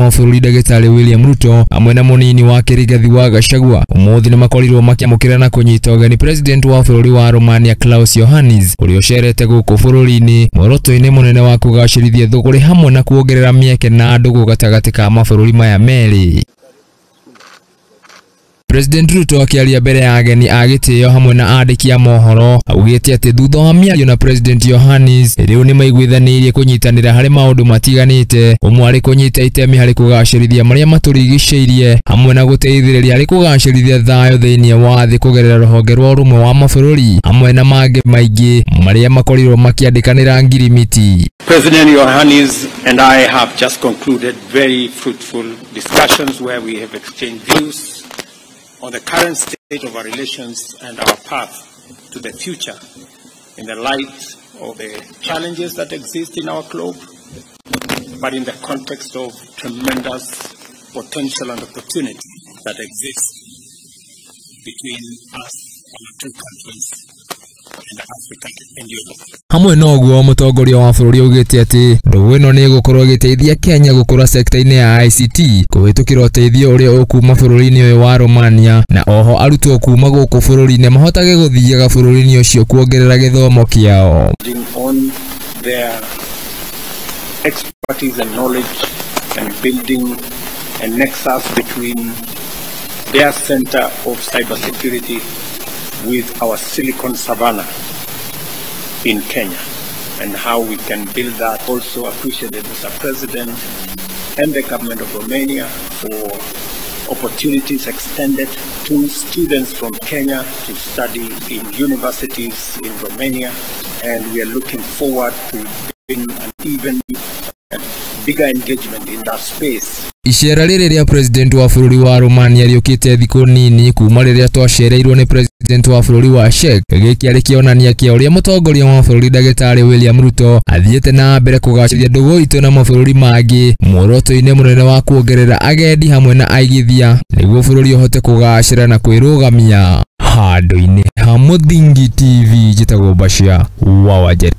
wa bũrũri ndagĩtarĩ William Ruto hamwe na mũnini wake Rigathi wa Gachagua ũmũthĩ nĩmakorirwo makĩamũkĩra na kũnyita ũgeni President wa bũrũri wa Romania Klaus Iohannis ũrĩa ũcerete gũkũ bũrũri-inĩ muoroto-inĩ mũnene wa kũgacĩrithia thũgũrĩ hamwe na kuongerera mĩeke na ndũgũ gatagatĩ ka mabũrũri maya merĩ. President Ruto akĩaria mbere ya ageni a gĩtĩo hamwe na andĩki a mohoro augĩte atĩ thutha wa mĩario na President Iohannis rĩu nĩmaiguithanĩirie kũnyitanĩra harĩ maũndũ matiganĩte, ũmwe arĩ kũnyita itemi harĩ kũgacĩrithia marĩa matũrigicĩirie hamwe na gũteithĩrĩria harĩ kũgacĩrithia thayũ thĩinĩ wa thĩ kũgerera rũhonge rwa ũrũmwe wa mabũrũri hamwe na mangĩ maingĩ marĩa makorirwo makĩandĩkanĩra ngirimiti. President Iohannis and I have just concluded very fruitful discussions where we have exchanged views on the current state of our relations and our path to the future in the light of the challenges that exist in our globe, but in the context of tremendous potential and opportunity that exists between us, our two countries, and Africa and Europe. Hamwe na ũguo mũtongoria wa bũrũri augĩte atĩ ndũgũ ĩno nĩ ĩgũkorwo ĩgĩteithia Kenya gũkũra sekta-inĩ ya ICT kũhĩtũkĩra ũteithio ũrĩa ũkuma bũrũri-inĩ ũyũ wa Romania, na oho arutwo kuma gũkũ bũrũri-inĩ mahotage gũthiaga bũrũri-inĩ ũcio kuongerera gĩthomo kĩao. On their expertise and knowledge and building a nexus between their center of cybersecurity with our Silicon Savannah in Kenya, and how we can build that. Also appreciated Mr. President and the government of Romania for opportunities extended to students from Kenya to study in universities in Romania, and we are looking forward to building an even bigger engagement in that space. Icera rĩrĩ rĩa President wa bũrũri wa Romania rĩũkĩte thikũ nini kuma rĩrĩa twacereirwo nĩ President wa bũrũri wa Czech. Gĩkĩ arĩ kĩonania kĩa ũrĩa mũtongoria wa bũrũri ndagĩtarĩ William Ruto athiĩte na mbere kũgacĩrithia ndũgũ itũ na mabũrũri mangĩ muoroto-inĩ mũnene wa kuongerera agendi hamwe na aigithia nĩguo bũrũri ũhote kũgacĩra na kwĩrũgamia. Handũ-inĩ ha Mũthingi TV, njĩtagwo Bashir wa Wanjeri.